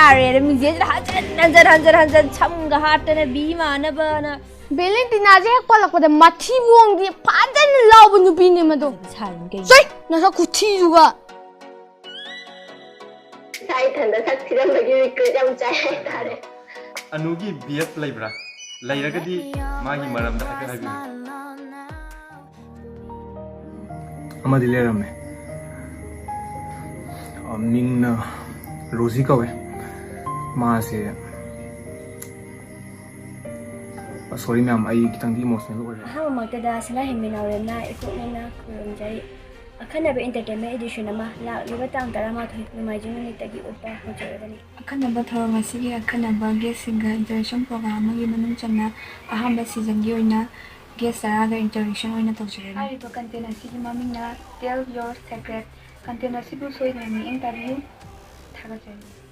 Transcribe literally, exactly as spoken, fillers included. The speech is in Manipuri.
ꯌꯥꯔꯦꯗ, ꯃꯤꯡꯁꯦꯜꯁꯤꯗ ꯍꯟꯖꯟ ꯍꯟꯖꯟ ꯍꯟꯖꯟ ꯍꯟꯖꯟ ꯁꯝꯒ ꯍꯥꯠꯇꯅ ꯕꯤ ꯃꯥꯟꯅꯕꯅ꯫ ꯚꯦꯂꯦꯟꯇꯤꯅꯥꯁꯦ ꯍꯦꯛ ꯄꯜꯂꯛꯄꯗ ꯃꯊꯤꯕꯣꯡꯗꯤ ꯐꯖꯅ ꯂꯥꯎꯕ ꯅꯨꯄꯤꯅꯦ ꯃꯗꯣ꯫ ꯁꯥꯔꯤꯅꯤ ꯀꯩꯅꯣ꯫ ꯆꯩ! ꯅꯁꯛ ꯈꯨꯊꯤꯗꯨꯒ꯫ ꯏꯁꯥ ꯏꯊꯟꯗ ꯁꯛ ꯊꯤꯔꯝꯕꯒꯤ regret ꯌꯥꯝ ꯆꯥꯏ ꯍꯥꯏꯇꯥꯔꯦ꯫ ꯑꯅꯨꯒꯤ ꯕꯤ ꯑꯦꯐ ꯂꯩꯕ꯭ꯔꯥ? ꯂꯩꯔꯒꯗꯤ ꯃꯥꯒꯤ ꯃꯔꯝꯗ ꯍꯥꯏꯐꯦꯠ ꯍꯥꯏꯕꯤꯌꯨ꯫ ꯑꯃꯗꯤ ꯂꯩꯔꯝꯃꯦ꯫ ꯑ, ꯃꯤꯡꯅ ꯔꯣꯖꯤ ꯀꯧꯋꯦ꯫ ꯃꯥꯁꯦ, ꯑ, sorry ꯃꯌꯥꯝ, ꯑꯩ ꯈꯤꯇꯪꯗꯤ emotional ꯑꯣꯏꯔꯦ꯫ ꯑꯍꯥꯟꯕꯃꯛꯇꯗ ꯁꯅꯥꯍꯦꯟꯕꯤ ꯅꯥꯎꯔꯦꯝꯅ ꯏꯀꯣꯛ ꯅꯧꯅ ꯈꯨꯔꯨꯝꯖꯔꯤ꯫ ꯑꯈꯟꯅꯕ entertainment edition ꯑꯃ ꯂꯥꯛꯂꯤꯕ ꯇꯥꯡ ꯇꯔꯥꯃꯥꯊꯣꯏ ꯅꯣꯡꯃꯥꯏꯖꯤꯡ ꯅꯨꯃꯤꯠꯇꯒꯤ ꯎꯠꯄ ꯍꯧꯖꯔꯒꯅꯤ꯫ ꯑꯈꯟꯅꯕ ꯊꯧꯔꯝ ꯑꯁꯤꯒꯤ ꯑꯈꯟꯅꯕ guest ꯁꯤꯡꯒ interaction program ꯑꯃꯒꯤ ꯃꯅꯨꯡ ꯆꯟꯅ ꯑꯍꯥꯟꯕ season ꯒꯤ ꯑꯣꯏꯅ guest ꯇꯔꯥꯒ interaction ꯑꯣꯏꯅ ꯇꯧꯖꯔꯅꯤ꯫ ꯍꯥꯏꯔꯤꯕ content ꯑꯁꯤꯒꯤ ꯃꯃꯤꯡꯅ Tell Your Secret꯫ Content ꯑꯁꯤꯕꯨ ꯁꯣꯏꯗꯅ ꯃꯤꯠꯌꯦꯡ ꯇꯥꯕꯤꯌꯨ꯫ ꯊꯥꯒꯠꯆꯔꯤ꯫